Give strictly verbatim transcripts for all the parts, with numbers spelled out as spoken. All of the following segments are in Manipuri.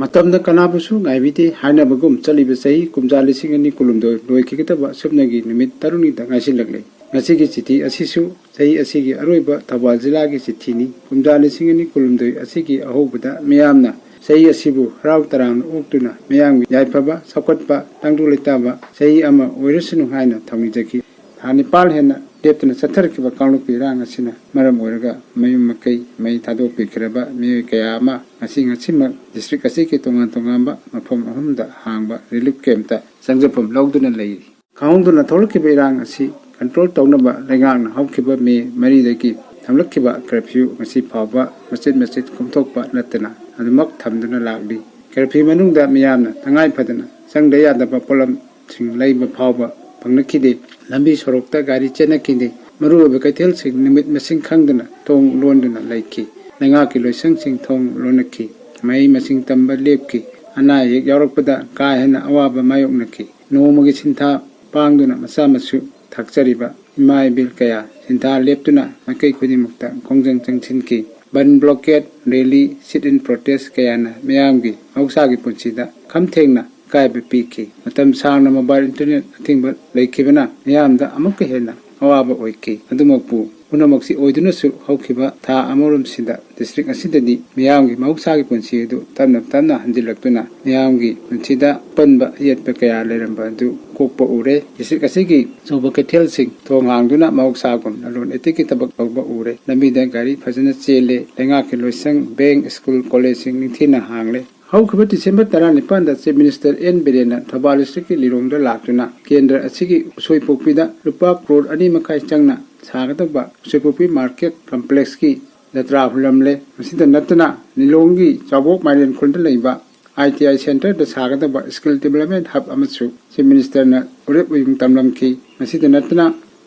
ꯃꯇꯝꯅ ꯀꯅꯥꯕꯨꯁꯨ ꯉꯥꯏꯕꯤꯗꯦ ꯍꯥꯏꯅꯕꯒꯨꯝ, ꯆꯠꯂꯤꯕ ꯆꯍꯤ ꯀꯨꯝꯖꯥ ꯂꯤꯁꯤꯡ ꯑꯅꯤ ꯀꯨꯟꯍꯨꯝꯗꯣꯏ ꯂꯣꯏꯈꯤꯒꯗꯕ ꯁꯨꯞꯅꯒꯤ ꯅꯨꯃꯤꯠ ꯇꯔꯨꯛꯅꯤꯗ ꯉꯥꯏꯁꯤꯜꯂꯛꯂꯦ꯫ ꯉꯁꯤꯒꯤ ꯆꯤꯊꯤ ꯑꯁꯤꯁꯨ ꯆꯍꯤ ꯑꯁꯤꯒꯤ ꯑꯔꯣꯏꯕ ꯊꯧꯕꯥꯜ ꯖꯤꯂꯥꯒꯤ ꯆꯤꯊꯤꯅꯤ꯫ ꯀꯨꯝꯖꯥ ꯂꯤꯁꯤꯡ ꯑꯅꯤ ꯀꯨꯟꯍꯨꯝꯗꯣꯏ ꯑꯁꯤꯒꯤ ꯑꯍꯧꯕꯗ ꯃꯤꯌꯥꯝꯅ ꯆꯍꯤ ꯑꯁꯤꯕꯨ ꯍꯔꯥꯎ ꯇꯔꯥꯝꯅ ꯑꯣꯛꯇꯨꯅ, ꯃꯤꯌꯥꯝꯒꯤ ꯌꯥꯏꯐꯕ, ꯆꯥꯎꯈꯠꯄ, ꯇꯪꯗꯨ ꯂꯩꯇꯥꯕ ꯆꯍꯤ ꯑꯃ ꯑꯣꯏꯔꯁꯅꯨ ꯍꯥꯏꯅ ꯊꯧꯅꯤꯖꯈꯤ꯫ ꯊꯥ ꯅꯤꯄꯥꯜ ꯍꯦꯟꯅ ꯂꯦꯞꯇꯅ ꯆꯠꯊꯔꯛꯈꯤꯕ ꯀꯥꯡꯂꯨꯞꯀꯤ ꯏꯔꯥꯡ ꯑꯁꯤꯅ ꯃꯔꯝ ꯑꯣꯏꯔꯒ ꯃꯌꯨꯝ ꯃꯀꯩ ꯃꯩ ꯊꯥꯗꯣꯛꯄꯤꯈ꯭ꯔꯕ ꯃꯤꯑꯣꯏ ꯀꯌꯥ ꯑꯃ ꯉꯁꯤ ꯉꯁꯤꯃꯛ ꯗꯤꯁꯇ꯭ꯔꯤꯛ ꯑꯁꯤꯒꯤ ꯇꯣꯉꯥꯟ ꯇꯣꯉꯥꯟꯕ ꯃꯐꯝ ꯑꯍꯨꯝꯗ ꯍꯥꯡꯕ ꯔꯤꯂꯤꯐ ꯀꯦꯝꯞꯇ ꯆꯪꯖꯐꯝ ꯂꯧꯗꯨꯅ ꯂꯩꯔꯤ꯫ ꯈꯪꯍꯧꯗꯅ ꯊꯣꯛꯂꯛꯈꯤꯕ ꯏꯔꯥꯡ ꯑꯁꯤ ꯀꯟꯇ꯭ꯔꯣꯜ ꯇꯧꯅꯕ ꯂꯩꯉꯥꯛꯅ ꯍꯧꯈꯤꯕ ꯃꯦ ꯃꯔꯤꯗꯒꯤ ꯊꯝꯂꯛꯈꯤꯕ ꯀꯔꯐ꯭ꯌꯨ ꯉꯁꯤ ꯐꯥꯎꯕ ꯃꯆꯤꯠ ꯃꯆꯤꯠ ꯀꯣꯝꯊꯣꯛꯄ ꯅꯠꯇꯅ ꯑꯗꯨꯃꯛ ꯊꯝꯗꯨꯅ ꯂꯥꯛꯂꯤ꯫ ꯀꯔꯐ꯭ꯌꯨ ꯃꯅꯨꯡꯗ ꯃꯤꯌꯥꯝꯅ ꯇꯉꯥꯏ ꯐꯗꯅ ꯆꯪꯗ ꯌꯥꯗꯕ ꯄꯣꯠꯂꯝꯁꯤꯡ ꯂꯩꯕ ꯐꯥꯎꯕ ꯐꯪꯂꯛꯈꯤꯗꯦ꯫ ꯂꯝꯕꯤ ꯁꯣꯔꯣꯛꯇ ꯒꯥꯔꯤ ꯆꯦꯟꯅꯈꯤꯗꯦ꯫ ꯃꯔꯨꯑꯣꯏꯕ ꯀꯩꯊꯦꯜꯁꯤꯡ ꯅꯨꯃꯤꯠ ꯃꯁꯤꯡ ꯈꯪꯗꯅ ꯊꯣꯡ ꯂꯣꯟꯗꯨꯅ ꯂꯩꯈꯤ꯫ ꯂꯩꯉꯥꯛꯀꯤ ꯂꯣꯏꯁꯪꯁꯤꯡ ꯊꯣꯡ ꯂꯣꯟꯅꯈꯤ꯫ ꯃꯍꯩ ꯃꯁꯤꯡ ꯇꯝꯕ ꯂꯦꯞꯈꯤ꯫ ꯑꯅꯥ ꯑꯌꯦꯛ ꯌꯥꯎꯔꯛꯄꯗ ꯀꯥ ꯍꯦꯟꯅ ꯑꯋꯥꯕ ꯃꯥꯌꯣꯛꯅꯈꯤ꯫ ꯅꯣꯡꯃꯒꯤ ꯁꯤꯟꯊꯥ ꯄꯥꯡꯗꯨꯅ ꯃꯆꯥ ꯃꯁꯨ ꯊꯥꯛꯆꯔꯤꯕ ꯏꯃꯥ ꯏꯕꯦꯜ ꯀꯌꯥ ꯁꯤꯟꯊꯥ ꯂꯦꯞꯇꯨꯅ ꯃꯥꯏꯀꯩ ꯈꯨꯗꯤꯡꯃꯛꯇ ꯈꯣꯡꯖꯪ ꯆꯪꯁꯤꯟꯈꯤ꯫ ꯕꯟ, ꯕ꯭ꯂꯣꯀꯦꯠ, ꯔꯦꯂꯤ, ꯁꯤꯠ ꯏꯟ ꯄ꯭ꯔꯣꯇꯦꯁ ꯀꯌꯥꯅ ꯃꯤꯌꯥꯝꯒꯤ ꯃꯍꯧꯁꯥꯒꯤ ꯄꯨꯟꯁꯤꯗ ꯈꯝ ꯊꯦꯡꯅ ꯑꯀꯥꯏꯕ ꯄꯤꯈꯤ꯫ ꯃꯇꯝ ꯁꯥꯡꯅ ꯃꯣꯕꯥꯏꯜ ꯏꯟꯇꯔꯅꯦꯠ ꯑꯊꯤꯡꯕ ꯂꯩꯈꯤꯕꯅ ꯃꯤꯌꯥꯝꯗ ꯑꯃꯨꯛꯀ ꯍꯦꯟꯅ ꯑꯋꯥꯕ ꯑꯣꯏꯈꯤ꯫ ꯑꯗꯨꯃꯛꯄꯨ ꯄꯨꯝꯅꯃꯛꯁꯤ ꯑꯣꯏꯗꯨꯅꯁꯨ ꯍꯧꯈꯤꯕ ꯊꯥ ꯑꯃꯔꯣꯝꯁꯤꯗ ꯗꯤꯁꯇ꯭ꯔꯤꯛ ꯑꯁꯤꯗꯗꯤ ꯃꯤꯌꯥꯝꯒꯤ ꯃꯍꯧꯁꯥꯒꯤ ꯄꯨꯟꯁꯤ ꯑꯗꯨ ꯇꯞꯅ ꯇꯞꯅ ꯍꯟꯖꯤꯜꯂꯛꯇꯨꯅ ꯃꯤꯌꯥꯝꯒꯤ ꯄꯨꯟꯁꯤꯗ ꯑꯄꯟꯕ ꯑꯌꯦꯠꯄ ꯀꯌꯥ ꯂꯩꯔꯝꯕ ꯑꯗꯨ ꯀꯣꯛꯄ ꯎꯔꯦ꯫ ꯗꯤꯁꯇ꯭ꯔꯤꯛ ꯑꯁꯤꯒꯤ ꯑꯆꯧꯕ ꯀꯩꯊꯦꯜꯁꯤꯡ ꯊꯣꯡ ꯍꯥꯡꯗꯨꯅ ꯃꯍꯧꯁꯥꯒꯨꯝ ꯂꯂꯣꯟ ꯏꯇꯤꯛꯀꯤ ꯊꯕꯛ ꯇꯧꯕ ꯎꯔꯦ꯫ ꯂꯝꯕꯤꯗ ꯒꯥꯔꯤ ꯐꯖꯅ ꯆꯦꯜꯂꯦ꯫ ꯂꯩꯉꯥꯛꯀꯤ ꯂꯣꯏꯁꯪ, ꯕꯦꯡ, ꯁ꯭ꯀꯨꯜ, ꯀꯣꯂꯦꯖꯁꯤꯡ ꯅꯤꯡꯊꯤꯅ ꯍꯥꯡꯂꯦ꯫ ꯍꯧꯈꯤꯕ ꯗꯤꯁꯦꯝꯕꯔ ꯇꯔꯥꯅꯤꯄꯥꯟꯗ ꯆꯤꯐ ꯃꯤꯅꯤꯁꯇꯔ ꯑꯦꯟ ꯕꯤꯔꯦꯟꯅ ꯊꯧꯕꯥꯜ ꯗꯤꯁꯇ꯭ꯔꯤꯛꯀꯤ ꯂꯤꯂꯣꯡꯗ ꯂꯥꯛꯇꯨꯅ ꯀꯦꯟꯗ꯭ꯔ ꯑꯁꯤꯒꯤ ꯎꯁꯣꯏꯄꯣꯛꯄꯤꯗ ꯂꯨꯄꯥ ꯀ꯭ꯔꯣꯔ ꯑꯅꯤ ꯃꯈꯥꯏ ꯆꯪꯅ ꯁꯥꯒꯗꯧꯕ ꯎꯁꯣꯏꯄꯣꯛꯄꯤ ꯃꯥꯔꯀꯦꯠ ꯀꯝꯄ꯭ꯂꯦꯛꯁꯀꯤ ꯖꯇ꯭ꯔꯥ ꯍꯨꯜꯂꯝꯂꯦ꯫ ꯃꯁꯤꯗ ꯅꯠꯇꯅ ꯂꯤꯂꯣꯡꯒꯤ ꯆꯥꯎꯕꯣꯛ ꯃꯥꯏꯔꯦꯟ ꯈꯨꯜꯗ ꯂꯩꯕ ꯑꯥꯏ ꯇꯤ ꯑꯥꯏ ꯁꯦꯟꯇꯔꯗ ꯁꯥꯒꯗꯕ ꯁ꯭ꯀꯤꯜ ꯗꯤꯕꯂꯞꯃꯦꯟ ꯍꯕ ꯑꯃꯁꯨ ꯆꯤꯐ ꯃꯤꯅꯤꯁꯇꯔꯅ ꯎꯔꯦꯞ ꯎꯌꯨꯡ ꯇꯝꯂꯝꯈꯤ꯫ ꯃꯁꯤꯗ ꯅꯠꯇꯅ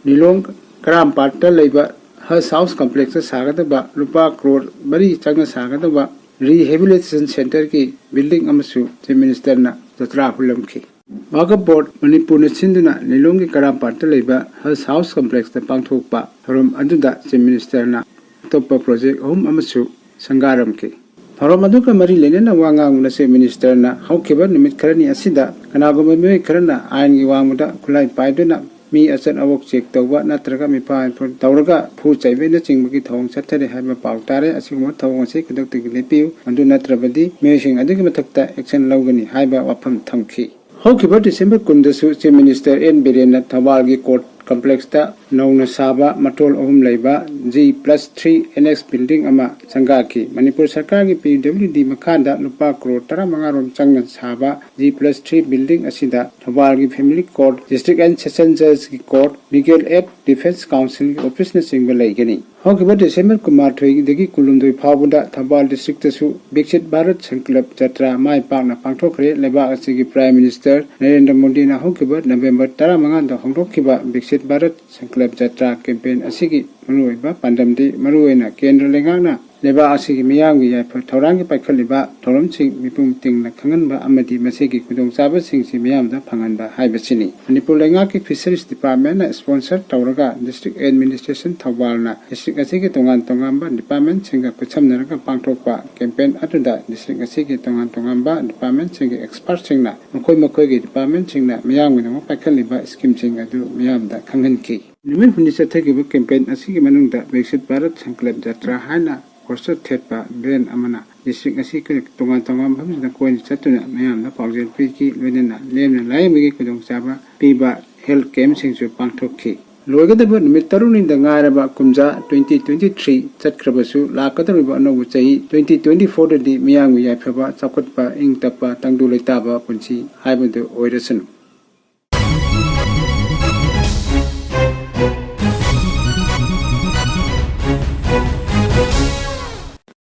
ꯂꯤꯂꯣꯡ ꯀꯔꯥꯝꯄꯥꯠꯇ ꯂꯩꯕ ꯍꯖ ꯍꯥꯎꯁ ꯀꯝꯄ꯭ꯂꯦꯛꯁꯇ ꯁꯥꯒꯗꯕ ꯂꯨꯄꯥ ꯀ꯭ꯔꯣꯔ ꯃꯔꯤ ꯆꯪꯅ ꯁꯥꯒꯗꯕ ꯔꯤꯍꯦꯕꯤꯂꯤꯇꯦꯁꯟ ꯁꯦꯟꯇꯔꯒꯤ ꯕꯤꯜꯗꯤꯡ ꯑꯃꯁꯨ ꯆꯤꯐ ꯃꯤꯅꯤꯁꯇꯔꯅ ꯖꯇ꯭ꯔꯥ ꯍꯨꯜꯂꯝꯈꯤ꯫ ꯋꯥꯀꯐ ꯕꯣꯔꯗ ꯃꯅꯤꯄꯨꯔꯅ ꯁꯤꯟꯗꯨꯅ ꯂꯤꯂꯣꯡꯒꯤ ꯀꯔꯥꯝꯄꯥꯠꯇ ꯂꯩꯕ ꯍꯖ ꯍꯥꯎꯁ ꯀꯝꯄ꯭ꯂꯦꯛꯁꯇ ꯄꯥꯡꯊꯣꯛꯄ ꯊꯧꯔꯝ ꯑꯗꯨꯗ ꯆꯤꯐ ꯃꯤꯅꯤꯁꯇꯔꯅ ꯑꯇꯣꯞꯄ ꯄ꯭ꯔꯣꯖꯦꯛ ꯑꯍꯨꯝ ꯑꯃꯁꯨ ꯁꯪꯒꯥꯔꯝꯈꯤ꯫ ꯊꯧꯔꯝ ꯑꯗꯨꯒ ꯃꯔꯤ ꯂꯩꯅꯅ ꯋꯥ ꯉꯥꯡꯕꯗ Chief Minister ꯅ ꯍꯧꯈꯤꯕ ꯅꯨꯃꯤꯠ ꯈꯔꯅꯤ ꯑꯁꯤꯗ ꯀꯅꯥꯒꯨꯝꯕ ꯃꯤꯑꯣꯏ ꯈꯔꯅ ꯑꯥꯏꯟꯒꯤ ꯋꯥꯡꯃꯗ ꯈꯨꯠꯂꯥꯏ ꯄꯥꯏꯗꯨꯅ ꯃꯤ ꯑꯆꯠ ꯑꯋꯣꯛ check ꯇꯧꯕ ꯅꯠꯇ꯭ꯔꯒ ꯃꯤꯐꯥ ꯃꯤꯐꯨ ꯇꯧꯔꯒ ꯐꯨ ꯆꯩꯕꯅꯆꯤꯡꯕꯒꯤ ꯊꯧꯑꯣꯡ ꯆꯠꯊꯔꯤ ꯍꯥꯏꯕ ꯄꯥꯎ ꯇꯥꯔꯦ꯫ ꯑꯁꯤꯒꯨꯝꯕ ꯊꯧꯑꯣꯡ ꯑꯁꯤ ꯈꯨꯗꯛꯇꯒꯤ ꯂꯦꯞꯄꯤꯌꯨ, ꯑꯗꯨ ꯅꯠꯇ꯭ꯔꯕꯗꯤ ꯃꯤꯑꯣꯏꯁꯤꯡ ꯑꯗꯨꯒꯤ ꯃꯊꯛꯇ action ꯂꯧꯒꯅꯤ ꯍꯥꯏꯕ ꯋꯥꯐꯝ ꯊꯝꯈꯤ꯫ ꯍꯧꯈꯤꯕ ꯗꯤꯁꯦꯝꯕꯔ ꯀꯨꯟꯗꯁꯨ Chief Minister ꯑꯦꯟ ꯕꯤꯔꯦꯟꯅ ꯊꯧꯕꯥꯜꯒꯤ court complex ꯇ ꯅꯧꯅ ꯁꯥꯕ ꯃꯊꯣꯜ ꯑꯍꯨꯝ ꯂꯩꯕ G plus three annex building ꯑꯃ ꯁꯪꯒꯥꯈꯤ꯫ ꯃꯅꯤꯄꯨꯔ ꯁꯔꯀꯥꯔꯒꯤ P W D ꯃꯈꯥꯗ ꯂꯨꯄꯥ ꯀ꯭ꯔꯣꯔ ꯇꯔꯥꯃꯉꯥ ꯔꯣꯝ ꯆꯪꯅ ꯁꯥꯕ G plus three building ꯑꯁꯤꯗ ꯊꯧꯕꯥꯜꯒꯤ Family Court, District and Session Judge ꯀꯤ Court, Legal Aid, Defence Council ꯒꯤ office ꯅꯆꯤꯡꯕ ꯂꯩꯒꯅꯤ꯫ ꯍꯧꯈꯤꯕ ꯗꯤꯁꯦꯝꯕꯔ ꯀꯨꯟꯃꯥꯊꯣꯏꯗꯒꯤ ꯀꯨꯟꯍꯨꯝꯗꯣꯏ ꯐꯥꯎꯕꯗ ꯊꯧꯕꯥꯜ district ꯇꯁꯨ Viksit Bharat Sankalp Jatra ꯃꯥꯏ ꯄꯥꯛꯅ ꯄꯥꯡꯊꯣꯛꯈ꯭ꯔꯦ꯫ ꯂꯩꯕꯥꯛ ꯑꯁꯤꯒꯤ Prime Minister ꯅꯔꯦꯟꯗ꯭ꯔ ꯃꯣꯗꯤꯅ ꯍꯧꯈꯤꯕ November ꯇꯔꯥꯃꯉꯥꯗ ꯍꯧꯗꯣꯛꯈꯤꯕ Viksit Bharat Sankalp Jatra campaign ꯑꯁꯤꯒꯤ ꯃꯔꯨꯑꯣꯏꯕ ꯄꯥꯟꯗꯝꯗꯤ ꯃꯔꯨꯑꯣꯏꯅ ꯀꯦꯟꯗ꯭ꯔ ꯂꯩꯉꯥꯛꯅ ꯂꯩꯕꯥꯛ ꯑꯁꯤꯒꯤ ꯃꯤꯌꯥꯝꯒꯤ ꯌꯥꯏꯐ ꯊꯧꯔꯥꯡꯒꯤ ꯄꯥꯏꯈꯠꯂꯤꯕ ꯊꯧꯔꯝꯁꯤꯡ ꯃꯤꯄꯨꯝ ꯇꯤꯡꯅ ꯈꯪꯍꯟꯕ ꯑꯃꯗꯤ ꯃꯁꯤꯒꯤ ꯈꯨꯗꯣꯡꯆꯥꯕꯁꯤꯡꯁꯤ ꯃꯤꯌꯥꯝꯗ ꯐꯪꯍꯟꯕ ꯍꯥꯏꯕꯁꯤꯅꯤ꯫ ꯃꯅꯤꯄꯨꯔ ꯂꯩꯉꯥꯛꯀꯤ Fisheries Department ꯅ sponsor ꯇꯧꯔꯒ District Administration ꯊꯧꯕꯥꯜꯅ district ꯑꯁꯤꯒꯤ ꯇꯣꯉꯥꯟ ꯇꯣꯉꯥꯟꯕ department ꯁꯤꯡꯒ ꯈꯨꯠꯁꯝꯅꯔꯒ ꯄꯥꯡꯊꯣꯛꯄ campaign ꯑꯗꯨꯗ district ꯑꯁꯤꯒꯤ ꯇꯣꯉꯥꯟ ꯇꯣꯉꯥꯟꯕ department ꯁꯤꯡꯒꯤ expert ꯁꯤꯡꯅ ꯃꯈꯣꯏ ꯃꯈꯣꯏꯒꯤ department ꯁꯤꯡꯅ ꯃꯤꯌꯥꯝꯒꯤꯗꯃꯛ ꯄꯥꯏꯈꯠꯂꯤꯕ scheme ꯁꯤꯡ ꯑꯗꯨ ꯃꯤꯌꯥꯝꯗ ꯈꯪꯍꯟꯈꯤ꯫ ꯅꯨꯃꯤꯠ ꯍꯨꯝꯅꯤ ꯆꯠꯊꯈꯤꯕ campaign ꯑꯁꯤꯒꯤ ꯃꯅꯨꯡꯗ Viksit Bharat Sankalp Jatra ꯍꯥꯏꯅ poster ꯊꯦꯠꯄ van ꯑꯃꯅ district ꯑꯁꯤ ꯇꯣꯉꯥꯟ ꯇꯣꯉꯥꯟꯕ ꯃꯐꯝꯁꯤꯡꯗ ꯀꯣꯏꯅ ꯆꯠꯇꯨꯅ ꯃꯤꯌꯥꯝꯗ ꯄꯥꯎꯖꯦꯜ ꯄꯤꯈꯤ, ꯂꯣꯏꯅꯅ ꯂꯦꯝꯅ ꯂꯥꯏꯌꯦꯡꯕꯒꯤ ꯈꯨꯗꯣꯡꯆꯥꯕ ꯄꯤꯕ health camp ꯁꯤꯡꯁꯨ ꯄꯥꯡꯊꯣꯛꯈꯤ꯫ ꯂꯣꯏꯒꯗꯕ ꯅꯨꯃꯤꯠ ꯇꯔꯨꯛꯅꯤꯗ ꯉꯥꯏꯔꯕ ꯀꯨꯝꯖꯥ twenty twenty-three ꯆꯠꯈ꯭ꯔꯕꯁꯨ, ꯂꯥꯛꯀꯗꯧꯔꯤꯕ ꯑꯅꯧꯕ ꯆꯍꯤ twenty twenty-four ꯗꯗꯤ ꯃꯤꯌꯥꯝꯒꯤ ꯌꯥꯏꯐꯕ, ꯆꯥꯎꯈꯠꯄ, ꯏꯪ ꯇꯞꯄ, ꯇꯪꯗꯨ ꯂꯩꯇꯥꯕ ꯄꯨꯟꯁꯤ ꯍꯥꯏꯕꯗꯨ ꯑꯣꯏꯔꯁꯅꯨ꯫